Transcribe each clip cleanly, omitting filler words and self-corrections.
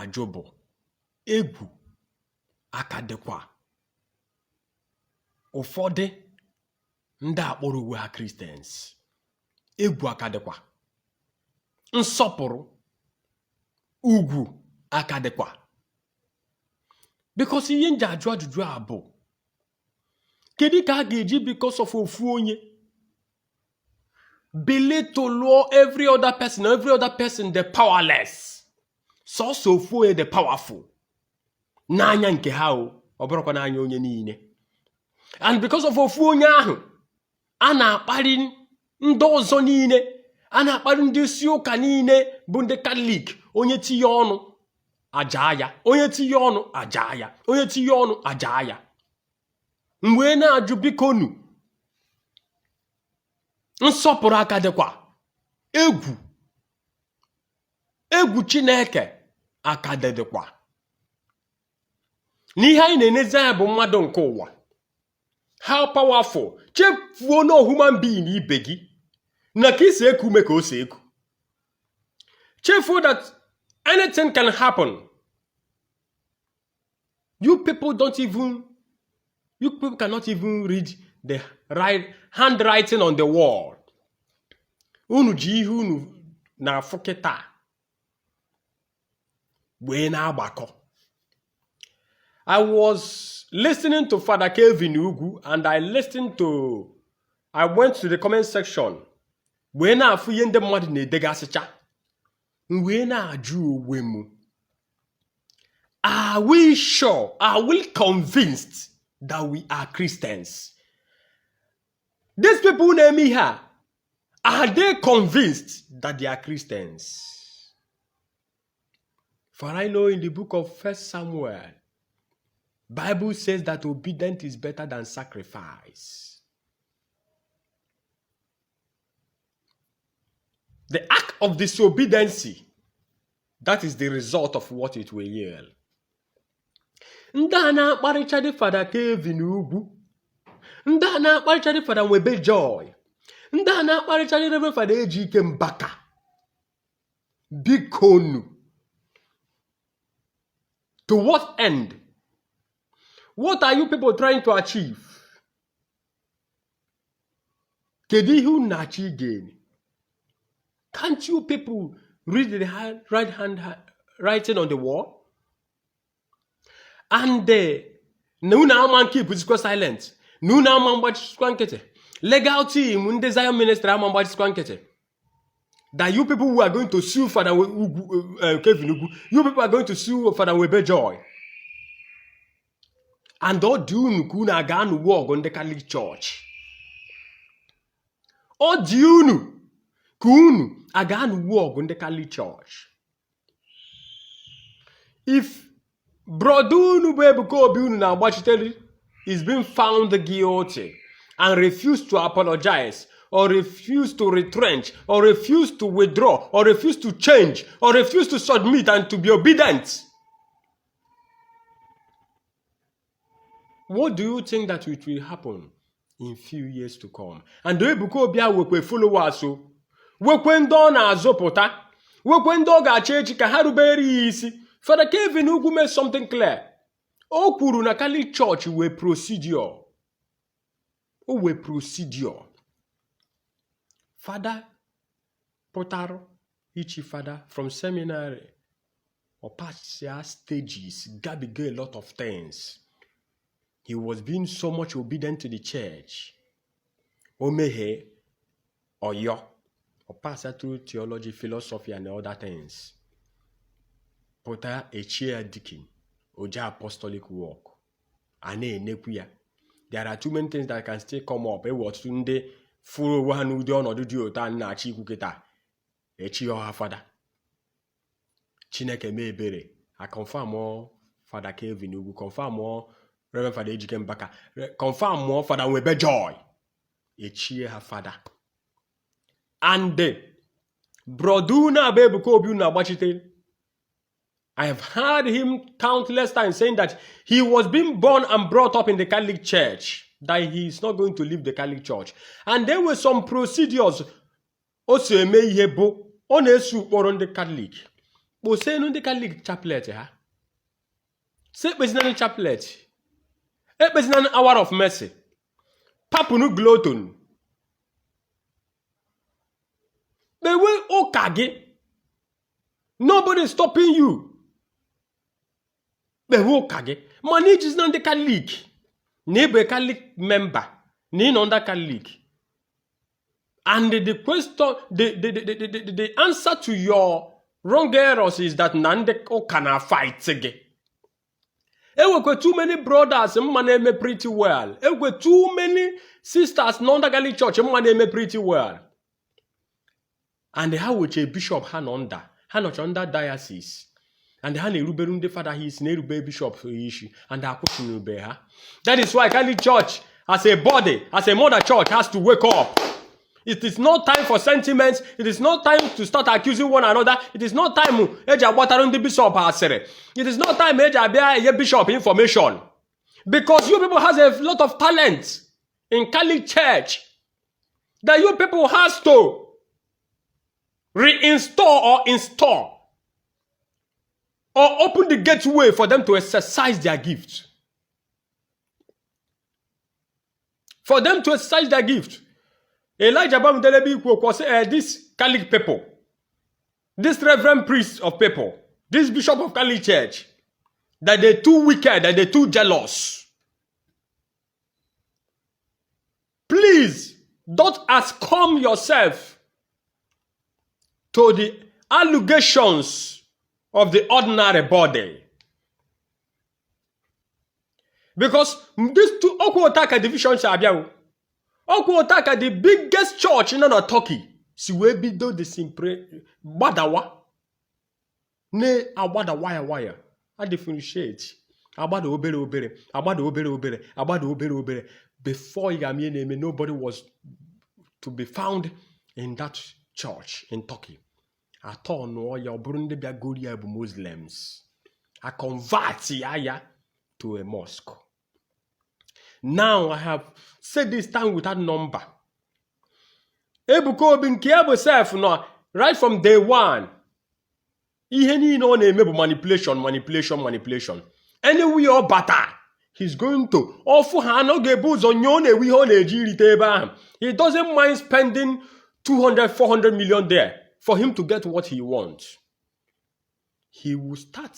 na-ajụ bụ, egwu aka dịkwa ụfọdụ ndị a kpọrọ onwe ha Christians? Egwu aka dịkwa? Nsọpụrụ, ugwu aka dịkwa? Because ihe m ji ajụ ajụjụ a bụ, kedu ka a ga-eji because of ofu onye belittle every other person, every other person dị powerless, sọsọ ofu onye dị powerful n'anya nke ha? O ọ bụrụkwa n'anya onye niile. And because of ofu onye ahụ, a na-akparị ndị ọzọ niile, a na-akparị ndị isi ụka niile bụ ndị Katọlik. Onye tinye ọnụ, aja ya. Onye tinye ọnụ, aja ya. Onye tinye ọnụ, aja ya. M wee na-ajụ, bikonu, nsọpụrụ aka dịkwa? Egwu, egwu Chineke aka dịdịkwa? N'ihe anyị na-enezi anya bụ mmadụ nke ụwa, how powerful, chefuo na human being ibe gị na ka isi eku ume ka o si eku, chefuo that anything can happen. You people don't even, you people cannot even read the right handwriting on the wall. Unu ji ihe unu na-afụ kịta wee na-agbakọ. I was listening to Father Kelvin Ugwu and I listened to I went to the comment section wee na-afụ ihe ndị mmadụ na-edegasịcha. M wee na-ajụ onwe m, are we sure, are we convinced that we are Christians? These people na-eme ihe a, are they convinced that they are Christians? For I know in the book of First Samuel, Bible says that obedience is better than sacrifice. The act of disobedience, that is the result of what it will yield. Ndị a na-akparịchadị Fada Kelvin Ugwu, ndị a na-akparịchadị Fada Nwebe Joy, ndị a na-akparịchadị Reverend Fada Ejike Mbaka, bikonu, to what end? What are you people trying to achieve? Kedu ihe unu na-achọ igain? Can't you people read the right hand writing on the wall? And na unu ama nke ibuzikwa silent, na unu ama mgbachisikwa nkịtị, legal team ndị Zion Ministry ama mgbachisikwa nkịtị, that you people who are going to sue Father Ugwu, Kevin Ugwu, you people are going to sue Father Nwebe Joy, and ọ dị unu ka unu aga anụwu ọgụ ndị Catholic Church. Ọ dị unu ka unu aga anụwu ọgụ ndị Catholic Church. If brother unu bụ Ebuka Obi unu na-agbachitere is being found guilty and refuse to apologize or refuse to retrench or refuse to withdraw or refuse to change or refuse to submit and to be obedient, what do you think that it will happen in few years to come? And Ebuka Obi a wekwe followers o, wekwe ndị ọ na-azụpụta, wekwe ndị ọ ga-achọ echi ka ha rubere ya isi. Father Kevin Ugwu made something clear. O kwuru na Catholic Church wee procedure, o wee procedure. Fada pụtara ichi fada from seminary, ọ passia stages, gabiga a lot of things. He was being so much obedient to the church. O mehie, ọyọ, ọ passa through theology, philosophy and other things, pụta, echie ya deacon, o jee apostolic work, a na-enekwu ya. There are too many things that can still come up. Ewe ọtụtụ ndị fụrụ onwe ha n'ụdị ọnọdụ dị otu a na-achọ ikwu kịta, echi ọha fada. Chineke mee ebere, a confirm Fada Kelvin Ugwu, confirm Reverend Fada Ejike Mbaka, confirm Fada Nwebe Joy, echie ha fada. And brother unu abụ Ebuka Obi unu agbachite, I have heard him countless times saying that he was being born and brought up in the Catholic Church, that he is not going to leave the Catholic Church. And there were some procedures o si eme ihe bụ ọ na-eso ụkpụrụ ndị Catholic. Kposenu ndị Catholic chaplet ha, sị ekpezinanụ chaplet, ekpezinanụ hour of mercy, papụnụ gloton, kpewe ụka gị. Nobody is stopping you. Kpewe ụka gị, mana ijizina ndị Catholic na ị bụ Catholic member na ị nọ under Catholic. And the question, the answer to your wrong errors is that na ndị ụka na fight gị. Enwekwe too many brothers mma na-eme pretty well, enwekwe too many sisters nọ under Catholic Church mma na-eme pretty well, and ha weche bishop ha nọ under, ha nọcha under diocese, and ha na-erubere ndị fada ha isi, na-erube bishop ha isi, and akwụsịnube ha. That is why Catholic Church as a body, as a mother church, has to wake up. It is not time for sentiments. It is not time to start accusing one another. It is not time eji agbatara ndị bishop asịrị. It is not time eji abịa enye bishop information, because you people has a lot of talent in Catholic Church that you people has to reinstall or install or open the gateway for them to exercise their gift. For them to exercise their gift. Elijah Bamidele ebe ikwu okwu, ọ sị, this Catholic people, this reverend priest of people, this bishop of Catholic Church, that they too wicked, that they too jealous. Please don't succumb yourself to the allegations of the ordinary body. Because this two ọkwa otu a ka division si abịa o. Ọkwa otu a ka the biggest church nọ na Turkey si wee bido disintegrate gbadawa na-agbada waya waya a differentiate agbada obere obere agbada obere obere agbada obere obere before ị ga-ama ihe na-eme, nobody was to be found in that church in Turkey. Atọ nụọ ya, ọ bụrụ ndị bịa goro ya bụ Muslims, a convert ya to a mosque. Now I have said this time without number. Ebuka Obi nke ya bụ sef nọ right from day one, ihe niile ọ na-eme bụ manipulation, manipulation, manipulation. Anywhere ọ bata, he's going to ọfụ ha na ọ ga-ebu ụzọ nye ọ na-ewe ihe ọ na-eji irite ebe ahụ. He doesn't mind spending 200 400 million there for him to get what he wants. He will start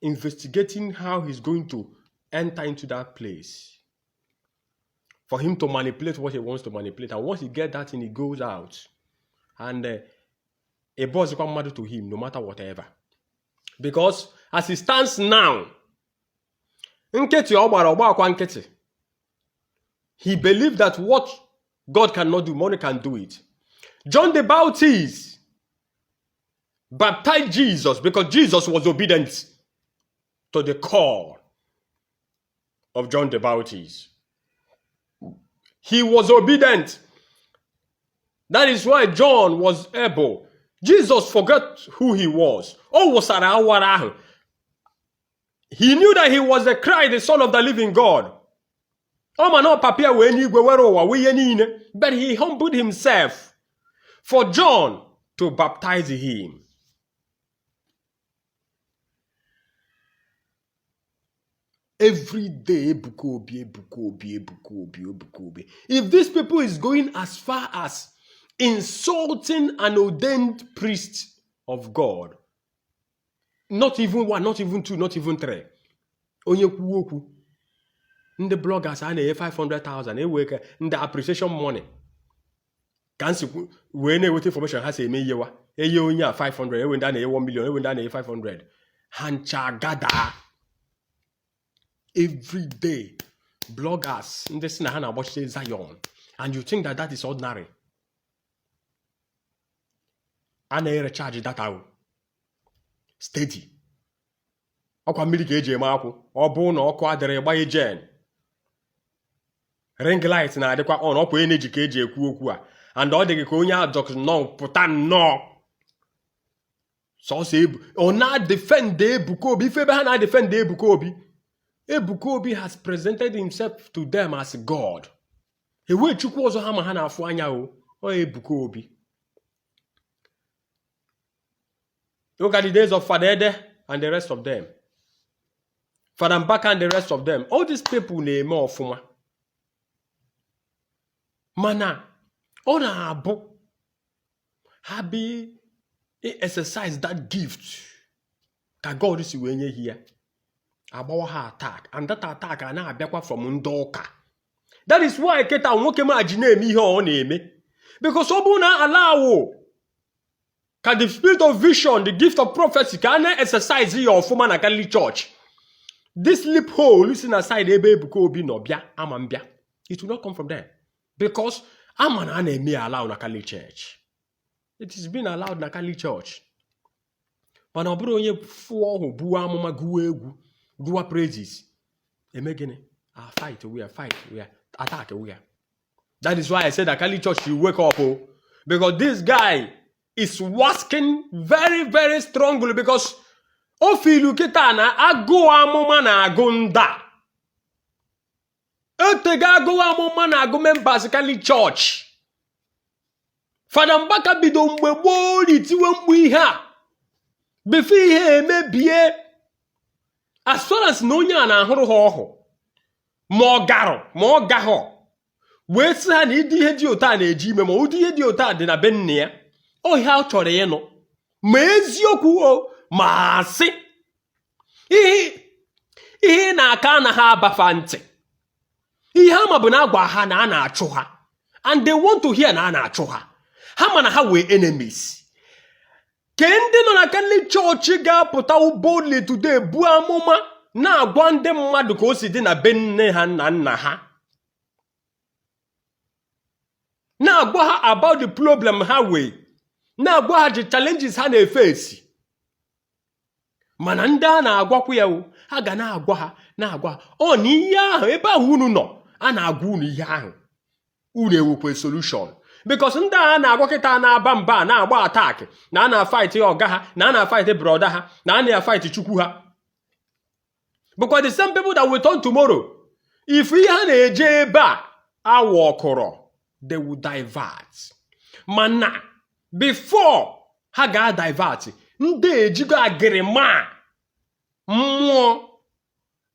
investigating how he's going to enter into that place for him to manipulate what he wants to manipulate. And once he get that thing, he goes out and a bọzikwa mmadụ to him, no matter whatever. Because as it stands now, nkịtị ọ gbara ọgbakwa nkịtị. He believed that what God cannot do, money can do it. John the Baptist baptized Jesus because Jesus was obedient to the call of John the Baptist. He was obedient. That is why John was able. Jesus forgot who he was. O wụsara awara ahụ. He knew that he was the Christ, the Son of the living God. Ọ ma na ọ papa ya wee n'igwe were ụwa wee ihe niile. But he humbled himself for John to baptize him. Every day, Ebuka Obi, Ebuka Obi, Ebuka Obi, Ebuka Obi. If these people is going as far as insulting an ordained priest of God, not even one, not even two, not even three, onye kwuo okwu, ndị bloggers a na-enye 500,000 ewe ka ndị appreciation money ka nsi wee na-enweta information ha si eme iyewa enye onye a 500, ewe ndị a na-enye 1 million, ewe ndị a na-enye 500, ha ncha gada. Every day, bloggers ndị si na ha na-agbachite Zion, and you think that that is ordinary. A na-erecharge data o steady. Ọkwa mmiri ka eji eme akwụ. Ọ bụrụ na ọkụ adịrị, gbanye gen. Ring light na-adịkwa on. Ọkwa energy ka eji ekwu okwu a, and ọ dịghị ka onye adọk nnọọ pụta nnọọ sọsọ ebu ọ na-defend Ebuka Obi. Ife ebe ha na-defend Ebuka Obi, Ebuka Obi has presented himself to them as God. Enwe Chukwu ọzọ ha ma ha na-afụ anya o, ọ Ebuka Obi. Look at the days of Father Ede and the rest of them, Father Mbaka and the rest of them. All these people na-eme ọfụma, mana ọ na-abụ ha bi exercise that gift ka God si wee nye ya, agbawa ha attack, and that attack a na-abịakwa from ndị ụka. That is why kịta nwoke ma ji na-eme ihe ọ na-eme, because ọ bụrụ na ala awụ ka the spirit of vision, the gift of prophecy, ka a na-exercise ya ọfụma na Catholic Church, this loophole si na side ebe Ebuka Obi nọ bịa ama mbịa. It will not come from there because ama na a na-eme ya allow na Catholic Church. It is being allowed na Catholic Church, mana ọ bụrụ onye fụọ ọhụ, buo amụma, gụwa egwu, gụwa praises, eme gịnị? A fight we are, fight we are, attack we are. That is why I said that Catholic Church should wake up, oh, because this guy is working very, very strongly, because o filu kịta na agụụ amụma na-agụ nda etego. Agụụ amụma na-agụ members Catholic Church. Fada Mbaka bido mgbe gboo tiwe mkpu ihe a before ihe emebie. As far as na onye a na-ahụrụ ha ọhụ, ma ọ garụ ma ọ gaghọ, wee sị ha na ịdị ihe dị otu a na-eji ime, ma ụdị ihe dị otu a dị na be nne ya, ọ ihe ọ chọrọ ịnụ, ma eziokwu o ma asị, ihe na-aka anaghị abafa ntị. Ihe ama bụ na agwa ha na a na-achụ ha, and they want to hear na a na-achụ ha. Ha ma na ha wee enemies. Ke ndị nọ na Catholic Church ga-apụta boldly today buo amụma na-agwa ndị mmadụ ka o si dị na be nne ha na nna ha, na-agwa ha about the problem ha wee na-agwa ha the challenges ha na-efesi? Mana ndị a na-agwakwa ya o, ha ga na-agwa ha, na-agwa ha ọ na ihe ahụ ebe ahụ unu nọ a na-agwa unu ihe ahụ, unu ewekwe solution, because ndị a na-agwa kịta na-aba mba, na-agba attack, na a na-fight ọga ha, na a na-fight brother ha, na a na-fight chukwu ha, bụkwa the same people that will turn tomorrow. If ihe ha na-eje ebe a awa ọkụrọ, they will divert. Mana before ha ga-divert, ndị ejigo agịrịma mmụọ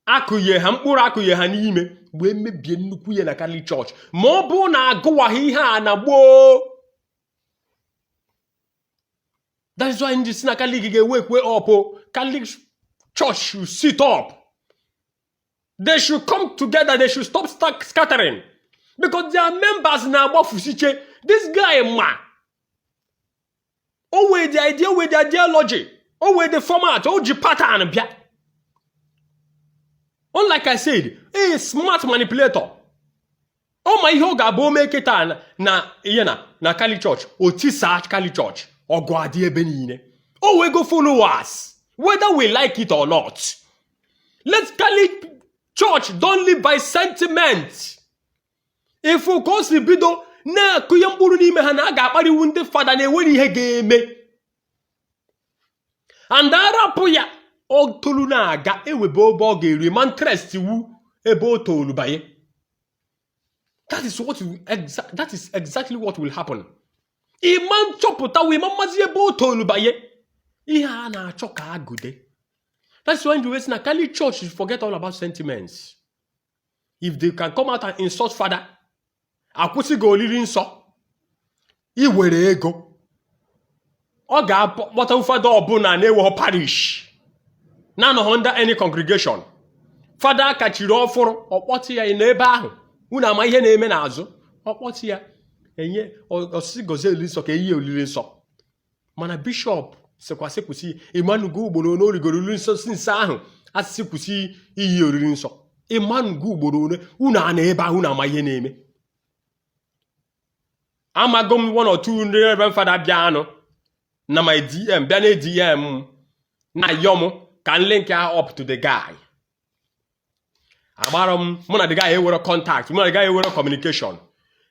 akụnye ha mkpụrụ, akụnye ha n'ime, wee mebie nnukwu ihe na Catholic Church, ma ọ bụrụ na agụwaghị ihe a na gboo. That is why ndị si na Catholic ga-ewekwe up o. Catholic Church should sit up. They should come together. They should stop scattering because their members na-agbafusiche. This guy ma o wee the idea, wee the ideology, o wee the format, o ji pattern bịa. Unlike I said, a smart manipulator. Ọ ma ihe ọ ga-abụ ome kịta na ihe na Catholic Church, o tisaa Catholic Church, ọgụ adị ebe niile. O wee go followers, whether we like it or not. Let Catholic Church don't live by sentiment. Ifu ka o si bido na-akụnye mkpụrụ n'ime ha na a ga-akparịwu ndị fada na-enwere ihe ga-eme, and arapụ ya, ọ tolu na-aga ewebe ebe ọ ga-eri ma interest wu ebe o tolu banye. That is exactly what will happen. Ịma nchọpụta wee ma mmazi ebe o tolu banye ihe a na-achọ ka agụde. That's why you na Catholic Church should forget all about sentiments. If they can come out and insult father, akwụsị gị oriri nsọ, iwere ego, ọ ga-akpọta fada ọbụla na-enweghị parish, na-anọghị under any congregation, fada kachiri ọfụrụ, ọkpọtụ ya n'ebe ahụ, unu ama ihe na-eme n'azụ, ọkpọtụ ya, enye ọsịsị gozie olili nsọ ka eyi olili nsọ. Mana bishọp sịkwasị kwụsị. Ịmanugo ugboro ole o rigoro oriri nsọ since ahụ asịsị kwụsị iyi oriri nsọ? Ịmanugo ugboro ole? Unu a na ebe ahụ, unu ama ihe na-eme. Amago m one or two ndị reverend fada bịa anụ na my DM, bịa na DM m na-ayọ m ka m link ha up to the guy. Agbara m, mụ na the guy ewere contact, mụ na the guy ewere communication,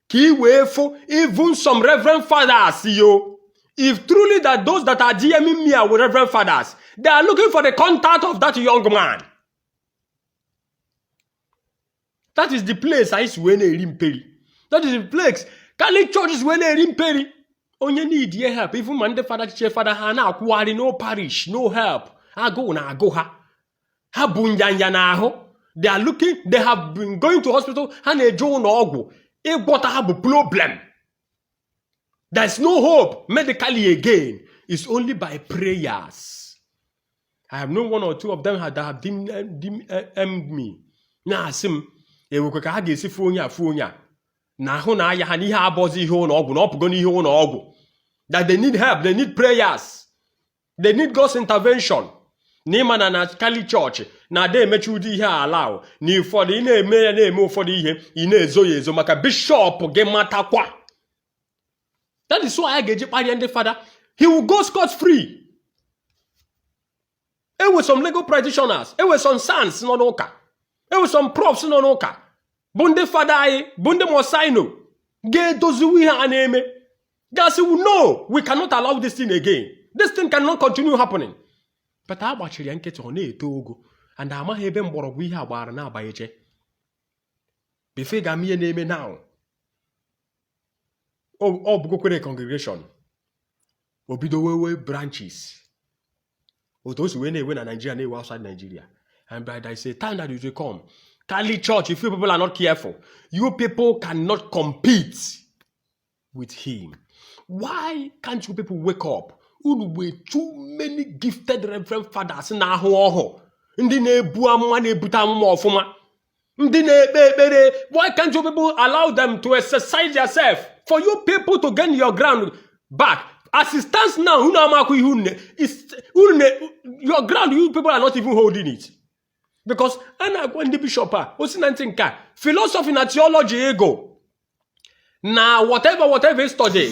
ka ị wee fụ. Even some reverend fathers yo, if truly that those that are DMing me are reverend fathers, they are looking for the contact of that young man. That is the place anyị si wee na-eri mperi. That is the place Catholic churches wee na-eri mperi. Onye need ye help, even ma ndị fada chiche fada, ha na-akwụgharị, no parish, no help. Agụụ na-agụ ha, ha bụ nyanya n'ahụ. They are looking, they have been going to hospital, ha na-eje ụlọ ọgwụ, ịgwọta ha bụ problem. There's no hope medically again. It's only by prayers. I have known one or two of them that have DM'd me, na-asị m ewekwe ka ha ga-esi fụ onye a, fụ onye a na ahụ na aya ha n'ihe abọzi ihe ụlọ ọgwụ, na ọ pụgo n'ihe ụlọ ọgwụ, that they need help, they need prayers, they need God's intervention. Na ịma na Catholic Church na-ada emechi ụdị ihe ala ahụ, na ụfọdụ ị na-eme ya, na-eme ụfọdụ ihe ị na-ezo ya ezo maka bishọp gị matakwa. That is why a ga-eji kparịa ndị fada, he will go scot free. Enwe some legal practitioners, enwe some SANs nọ n'ụka, enwe some profs nọ n'ụka bụ ndị fada anyị, bụ ndị monsignor ga-edoziwu ihe a na-eme, gasị, "No, we cannot allow this thing again. This thing cannot continue happening." But a gbachiri ya nkịtị, ọ na-eto ogo and amaghị ebe mgbọrọgwụ ihe a gbara na-agbanyeche. Before ị ga-ama ihe na-eme now, ọ bụgokwere congregation, o bido wewe branches otu o si wee na-ewe na Nigeria, na-ewe outside Nigeria. And by there is a time that it will come, Catholic Church, if you people are not careful, you people cannot compete with him. Why can't you people wake up? Unu wee too many gifted reverend fathers na-ahụ ọhụ, ndị na-ebu amụma, na-ebute amụma ọfụma, ndị na-ekpe ekpere. Why can't you people allow them to exercise yourself for you people to gain your ground back? As it stands now, unu amakwa ihe unu your ground, you people are not even holding it, because a na-agwa ndị bishọp a o si na ntị nke a, philosophy na theology, ego na whatever, whatever study.